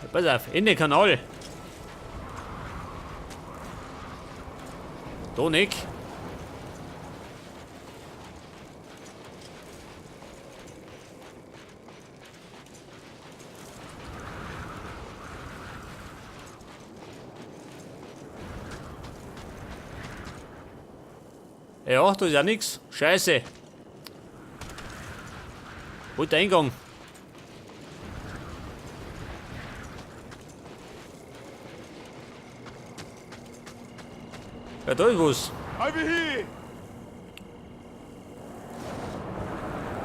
Ja, pass auf, in den Kanal. Da nicht. Ja, da ist ja nix. Scheiße. Wo ist der Eingang? Ja, da ist was. Over here!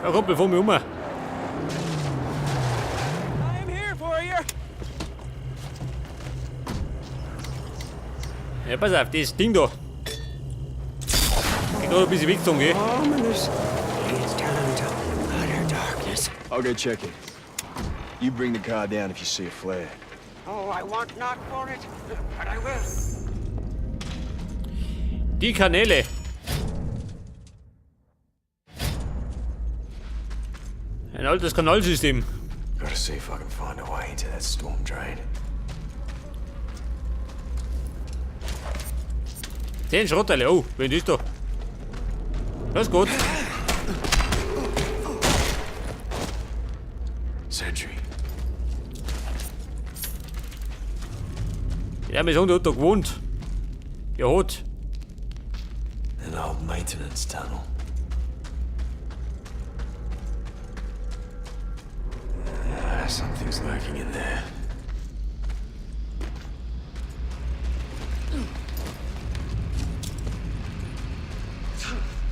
Ja, komm, bevor wir um. I'm here for you. Ja, pass auf, das Ding da. Geht gerade ein bisschen weggezogen, gell? Ominous. Leads down to utter darkness. I'll go check it. You bring the car down if you see a flare. Oh, I want not for it, but I will. Die Kanäle. Ein altes Kanalsystem. Gotta see if I can find a way into that storm drain. 10 Schrottteile. Oh, wen ist da? Das ist gut. Sentry. Ja, wir sagen, der hat da gewohnt. Ja, hat. An old maintenance tunnel. Ah, something's lurking in there.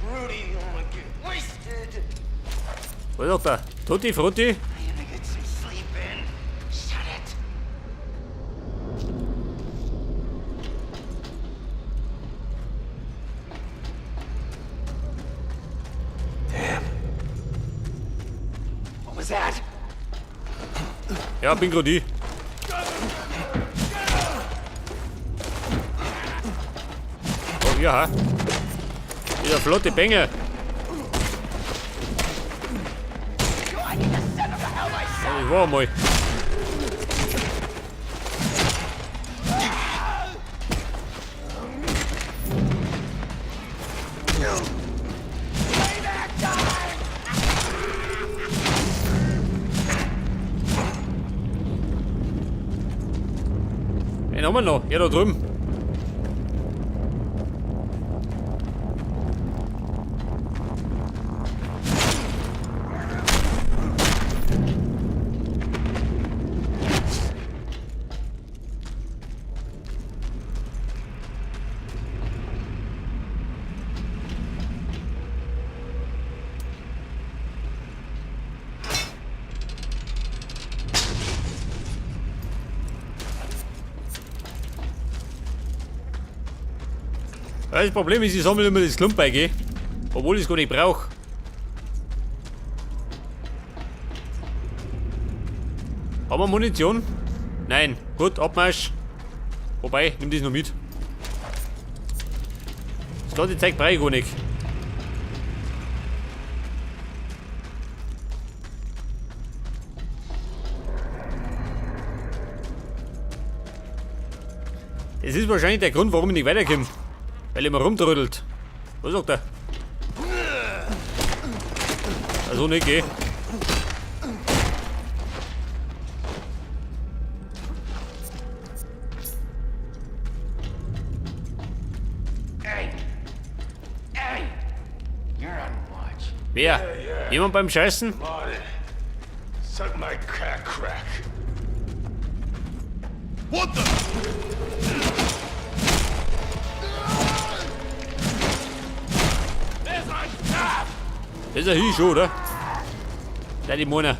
Rudy, you wanna get wasted? Was sagt er? Tutti Frutti? I wanna get some sleep in. Shut it. Damn. What was that? Ja, bin grad ich. Oh ja. Dieser flotte Bengel. Do I need to send him to hell myself? Ich war mal. Payback time! Einen haben wir noch. Ja, da drüben. Ja, das Problem ist, ich sammle immer das Klump bei, gell? Obwohl ich es gar nicht brauche. Haben wir Munition? Nein. Gut, Abmarsch. Wobei, nimm das noch mit. Das ganze Zeug brauche ich gar nicht. Das ist wahrscheinlich der Grund, warum ich nicht weiterkomme. Weil immer rumtrödelt. Was sagt er? Also nicht, gell? Hey! Hey! You're on watch. Wer? Jemand beim Scheißen? Martin. Suck my cat crack. What the? Das ist ein Hirsch, oder? Der die Mona.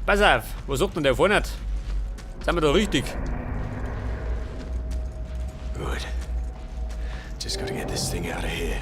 Pass auf, was sagt denn der vorne? Sind wir da richtig? Good. Just gotta get this thing out of here.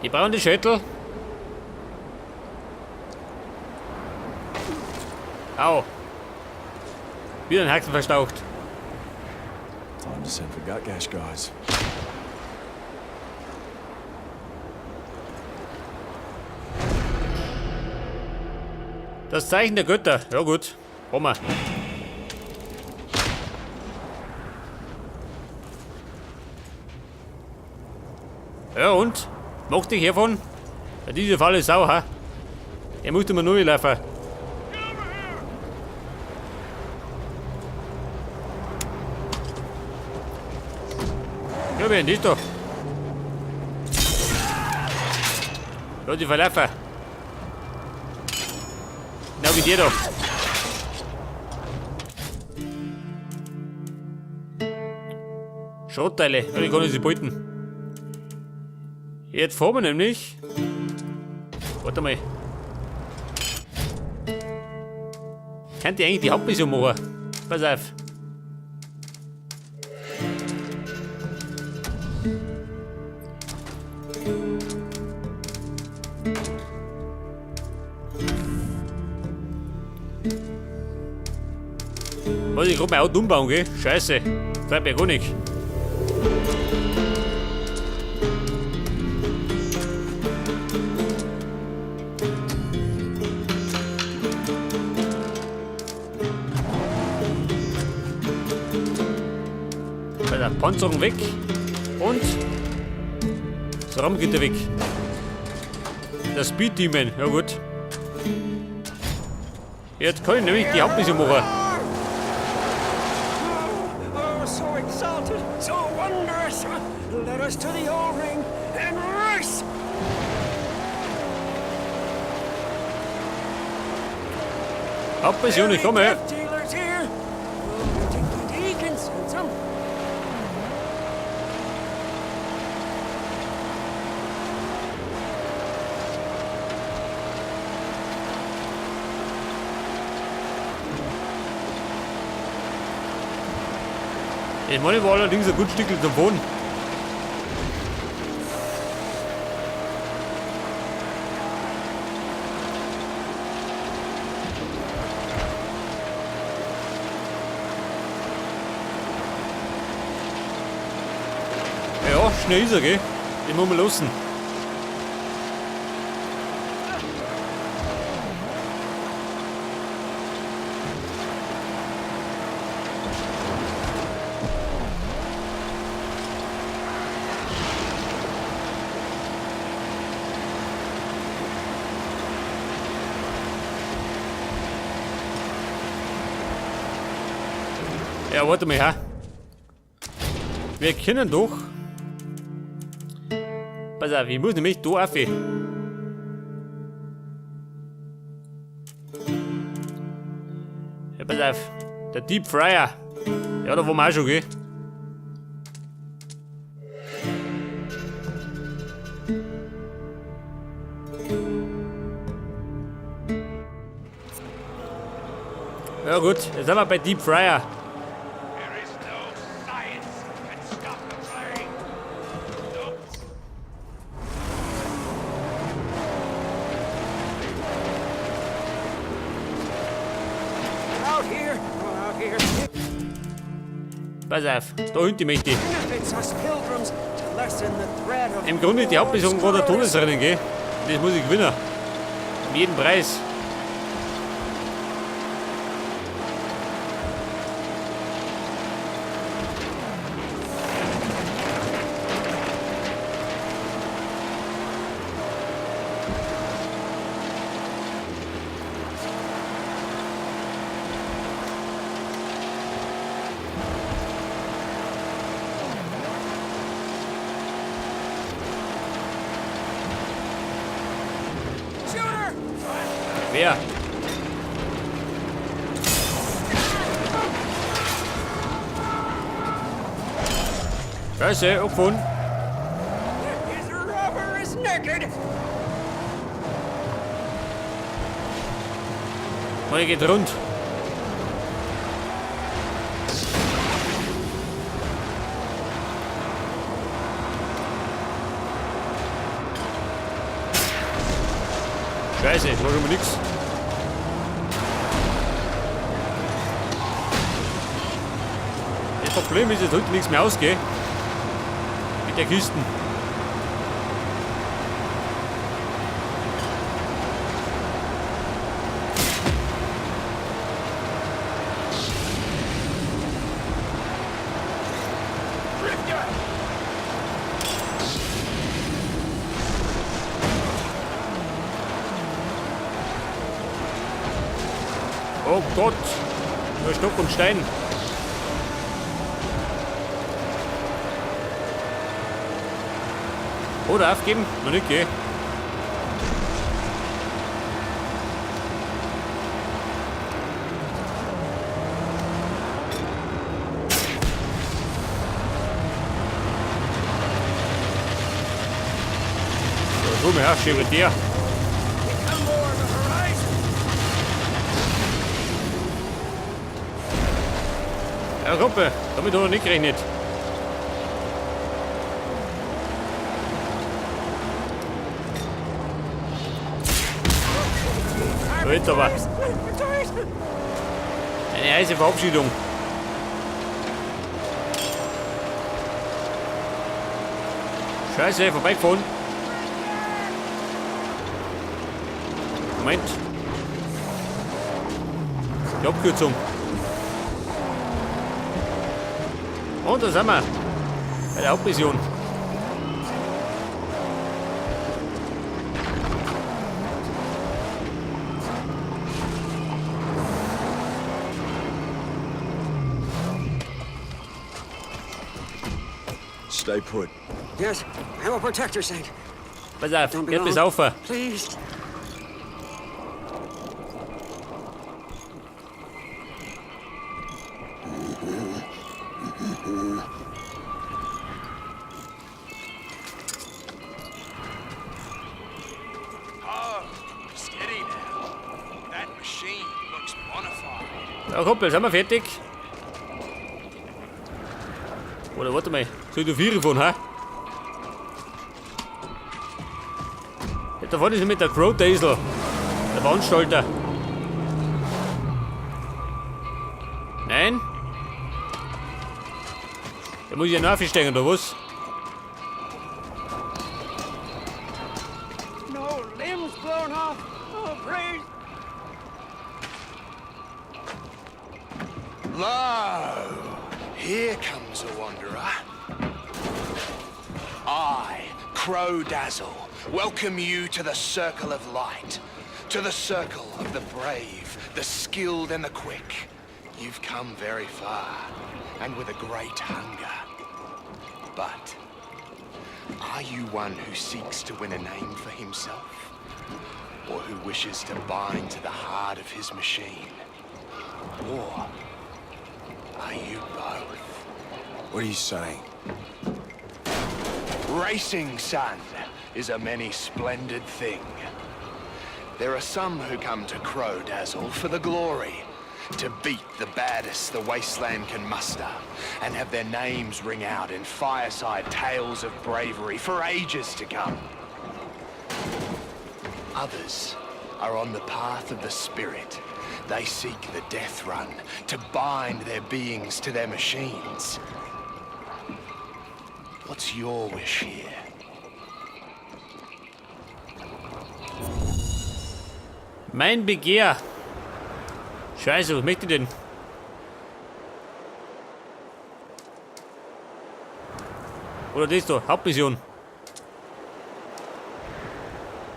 Ich brauche die Schädel. Au. Wieder ein Haxen verstaucht. Time to send for Gutgash guys. Das Zeichen der Götter. Ja gut. Haben wir. Ja und? Mag dich herfahren? Ja, diese Falle ist sau, ha? Er musste mir nur laufen. Ja, wer denn das da? Ja, die verlaufen. Genau wie dir da. Schrottteile, ja, die kann ich sie beuten. Jetzt fahren wir nämlich. Warte mal. Könnt ihr eigentlich die Hauptmission machen? Pass auf. Was ich grad mein Auto umbauen, gell? Scheiße. Bleibt ja gar nicht. Bei der Panzerung weg und das Raumgitter weg. Der Speed Demon, ja gut. Jetzt kann ich nämlich die Hauptmission machen. Oh, so exalted, so wondrous. Let us to the old ring and race. Hauptmission, ich komme. Death dealers here. Oh, he can sense 'em. Ich meine, war allerdings ein gutes Stück davon. Ja, schnell ist er, gell? Den muss man lassen. Ja, warte mal, ha. Wir können doch. Pass auf, ich muss nämlich da auf. Ja, pass auf. Der Deep Fryer. Ja, da waren wir auch schon, gell? Ja gut, jetzt sind wir bei Deep Fryer. There is no science can stop the plague. No Out here, out here. Pass auf, da hinten möchte ich. Benefits us pilgrims to lessen the threat of Im Grunde die Hauptmission war der Todesrennen, gell? Das muss ich gewinnen. Um jeden Preis. Shooter! Wer? Scheiße, abgefahren. His rubber is naked. Mann, geht rund. Scheiße, das war schon mal nix. Das Problem ist, jetzt heute nichts mehr ausgeht. Mit der Kisten. Drifter! Oh Gott! Nur Stock und Stein. Oder aufgeben? Noch nicht, gell? So, komm her, Chevrolet. Become more of the horizon. Ja, Gruppe, damit hat er nicht gerechnet. So, jetzt aber. Eine heiße Verabschiedung. Scheiße, vorbeigefahren. Moment. Die Abkürzung. Und da sind wir. Bei der Hauptmission. Stay put. Yes, I will protect her, Saint. Pass auf, Don't be geht bis long. auf. Please. Oh, steady now. That machine looks bona fide. Ja, Kumpel, sind wir fertig? Oder warte mal, soll ich da Viere fahren, hä? Ja, da vorne ist mit der Crow Diesel, der Veranstalter. Nein? Da muss ich ja nachsteigen, oder was? No limbs blown off. Oh, praise. Lo, here comes a wanderer. I, Crow Dazzle, welcome you to the Circle of Light, to the circle of the brave, the skilled, and the quick. You've come very far, and with a great hunger. But are you one who seeks to win a name for himself? Or who wishes to bind to the heart of his machine? Or are you both? What are you saying? Racing, son, is a many splendid thing. There are some who come to Crow Dazzle for the glory, to beat the baddest the wasteland can muster, and have their names ring out in fireside tales of bravery for ages to come. Others are on the path of the spirit. They seek the death run to bind their beings to their machines. What's your wish here? Mein Begehr. Scheiße, was möchte ich denn? Oder das da, Hauptmission.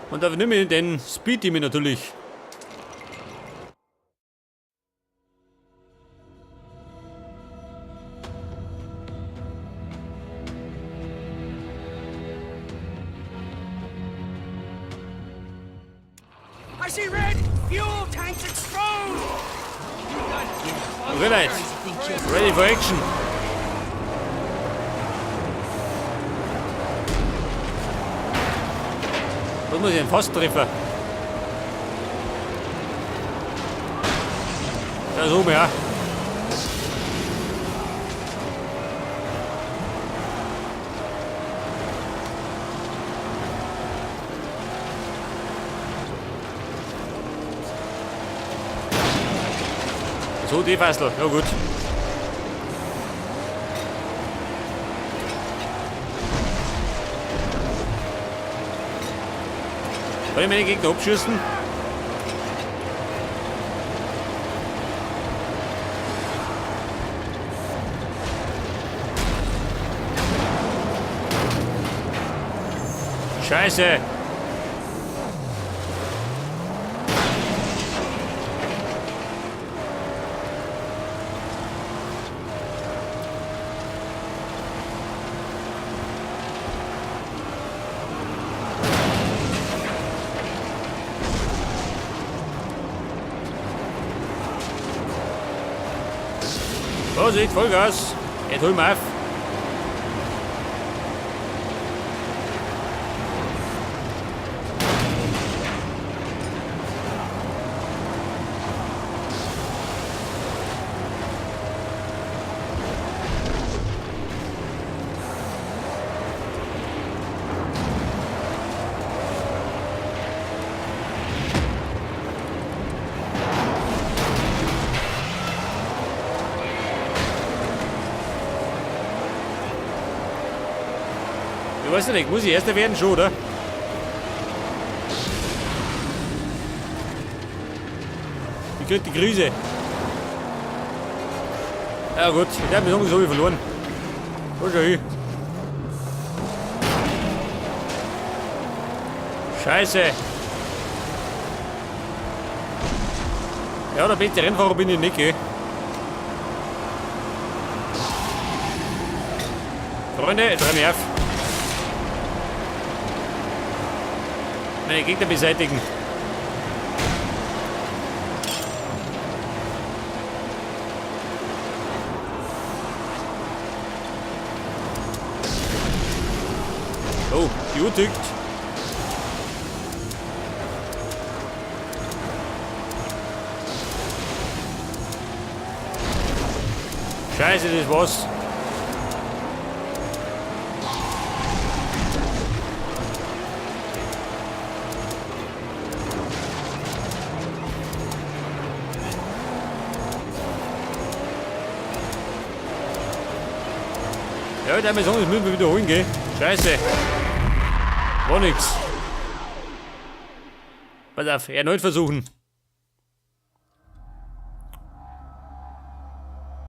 Und da nehme ich den Speed Demon natürlich. I see red fuel tanks explode. Okay, Leute. Ready for action. Da muss ich einen Fass treffen. Da ist oben, ja. So, die Fassel. Ja gut. Kann ich meine Gegner abschießen? Scheiße! Vorsicht, Vollgas! Jetzt hol mal auf! Ich weiß nicht, muss ich Erster werden schon, oder? Ich krieg die Krise. Ja gut, ich hab mich sowieso verloren. Wo schon hin? Scheiße. Ja, der beste Rennfahrer bin ich nicht, gell? Freunde, jetzt räum ich auf. Meine Gegner beseitigen. Oh, die Uhr tickt. Scheiße, das war's. Ja, ich würde sagen, das müssen wir wiederholen, gell? Scheiße. War nix. Pass auf, erneut versuchen.